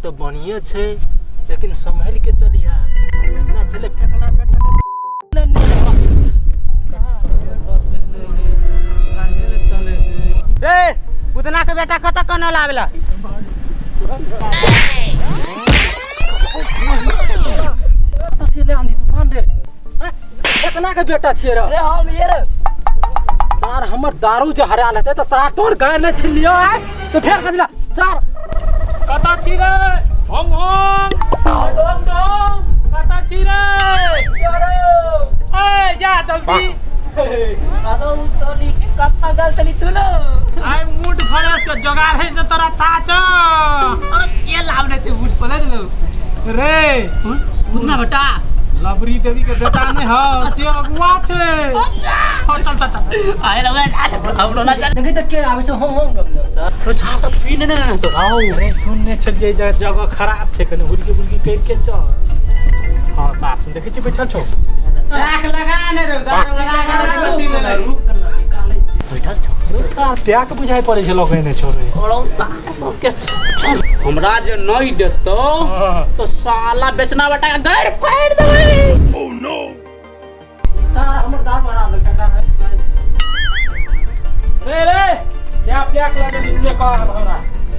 तऽ बढ़िए छै, लेकिन सम्हलि के चलिहा। इतना छलै फेकना बेटा के रे बुदना के बेटा कतऽ कनल आवेला? तसीले आंधी तूफान रे, फेकना के बेटा छियै रे। रे हम ये रे सार हमर दारू जे हरायल हेतै तऽ सार तोर गाय नहि छिलियो आइ तऽ फेर कदिला सार। कतऽ छी रे होंग होंग डोंग डोंग, कतऽ छी रे? ए जा जल्दी। अरे तोली कत्ता गल तली तू लो। आइ मूड फ्रेश के जोगाड़ है से तोरा ताच। अरे के लाभ नहीं ते मूड पले लो रे बुझना बेटा। लबरी देवी के बेटा नहीं हो से अगुआ छै। अच्छा चल चल चल आए लगे हम लोग ना चल। देखी तऽ के आबै छै हों हों डोंग डोंग सर। तो छाड़ सब पी ने ने तो आओ रे सुनने छलियै जे जगह खराब छै, कनि हुलकी बुलकी करि के चल। हाँ साफ सुन देखै छी बैठल छौ। राख लगा ने रे दारू लगा के पी ले। रुक ना निकालै छी। बैठल छौ। प्याक बुझाइ पड़ै छै लगेने छौ रे। और सारा सबके चल हमरा जे नहीं देतो तो साला बेचना बेटा के गैर फाड़ देबै। ई सार हमर दारू हरा देलक ककरा है गाय छै। रे रे क्या प्याक लगेली से कह हमरा।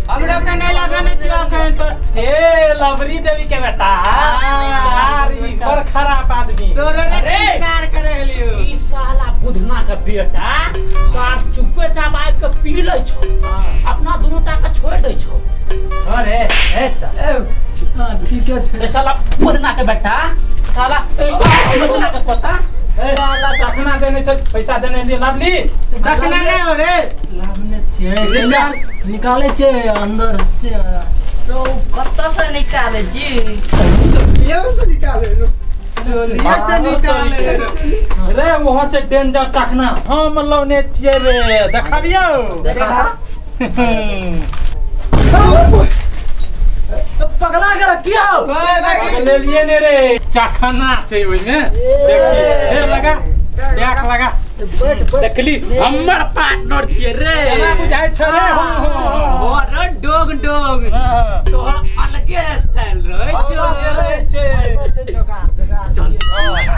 हमरो के नहीं लगने छियो अखन तोर। ए लवरी देवी के बेटा सार ई बड़ खराब आदमी। तोरे ने अरे! इंतजार करे हलियो। ई साला बुधना के बेटा सार चुपे चाप आबि के पी लै छौ, अपना दुनू टा के छोड़ि दै छौ। अरे ऐसा हाँ ठीके छै। ए साला बुधना के बेटा साला ए, बुधना के पोता ए चखना देने चल, पैसा देने लिए लवली। तकना नहीं हो रे। लाभने छियै निकालै छियै अंदर से। रो कतऽ से निकाले जी? ये से निकाले रो। ये से निकाले रो। रे वहां से डेंजर चखना हम लौने छियै रे, देखाबियौ। देखा पगला के रखियो। ले लिए ने रे चखना छै ओइमे। देखी ए लगा देख लगा बैठ बैठ। देखली हमर पार्टनर छियै रे। केना बुझाइ छौ रे? हो हो हो। और डोग डोग हाँ। तोहर अलगे स्टाइल रहै छौ। रहै छै। जोगाड़ जोगाड़ चल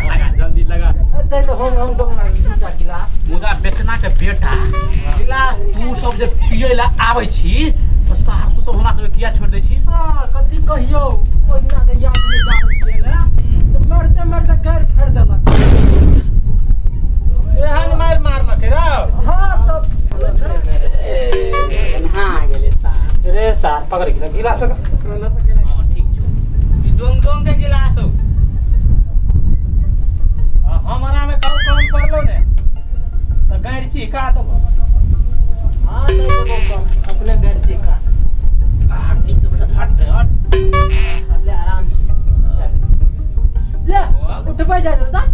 लगा जल्दी लगा। दे तो होंग होंग डोंग दूटा गिलास। मुदा बेचना के बेटा गिलास तू सब जे पियै ला आबै छी तऽ सार तू सब हमरा सबके किया छोड़ि दै छी? हाँ कथी कहियो ओहि दिना के याद नहि दारू पियै ला तऽ मरते मरते गारि फाड़ि देलक। एहन मारि मारलकै रौ। हाँ तब हाँ गेलै सार। रे सार पकड़ गेल गिलास पकड़। हाँ ठीक छौ। ई डोंग डोंग के गिलास हो। आ हमरा में कम कम पड़लो ने तऽ गारि चिहका देबो। हाँ नहीं देबो कम अपने गारि चिहका। आ नीक से बैठल हट रे हट। ले आराम से ले उठबै जाइ छौ तऽ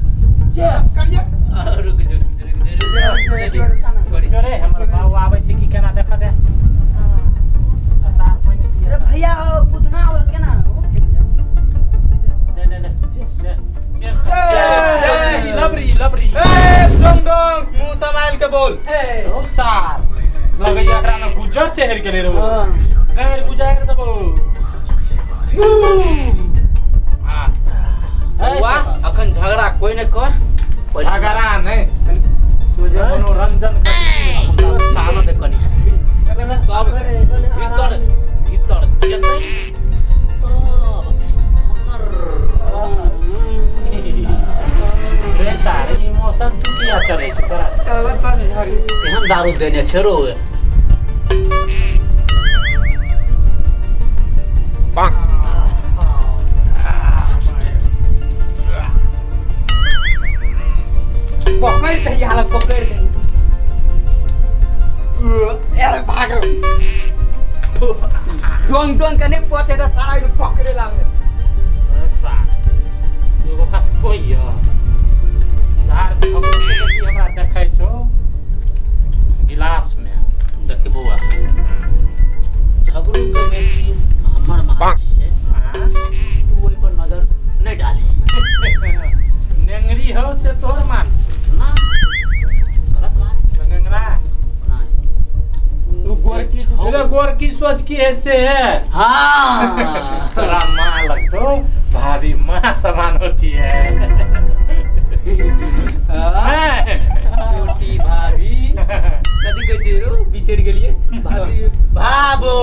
चेस करिए। रुक जो रुक जो रुक जो रुक जो। रे हमर बाबू आबै छै कि केना देख दे। आ सार पहिने पिए। अरे भैया बुधना हो केना हो? ले ले ले ले चेस। लबरी लबरी ए डोंग डोंग मुंह संभाल के बोल। ए ओ सार लगैया एकरा में गुजर चहर गेलै रे। गारि गुजार देबो। हाँ बौआ अखन झगड़ा कोई नहि कर। झगड़ा नहि सोझे मनोरंजन करी। ताना दे कनी तब भीतर भीतर जेतै तब हमर रे सार इमोशन तू किया चढ़ै छै तोरा? चल पर झड़ी। केहन दारू देने छै रो। पकड़ दही हालत पकड़ दही। अरे भाग रे। डोंग डोंग के नहीं पते तो सारा के पकड़े लागे। रे सार एगो बात कहियो सार झगड़ू के बेटी हमरा देखै छौ गिलास में। देखी बौआ झगड़ू के बेटी हमर माँ छै, तू ओहि पर नजर नहीं डाली। नेंगरी हो से तोहर मान ना गलत बात नेंगरा नहीं। तू गोरकी रे गोरकी सोच की है से है। हाँ। तोरा माँ लगतो, भाभी माँ समान होती है। हाँ, छोटी भाभी कथी कहै छै रो, बिछड़ गेलिए। भाभी। भाबो,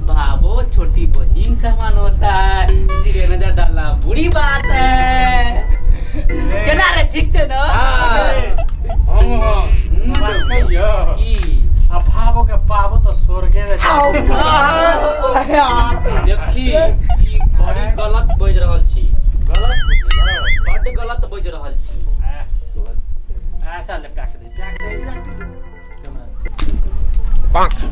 भाबो छोटी बहन समान होता है, इसीलिए नजर डालना बुरी बात है। केना रे, ठीक छै ना? हम बात कहियो की? आ भाबो के पाबो तो स्वर्गे में जाबो। देखी, ई बड़ी गलत बाजि रहल छी। गलत बुझलो? बड्ड गलत बाजि रहल छी। ऐसा ले, पैक दे, पैक दे।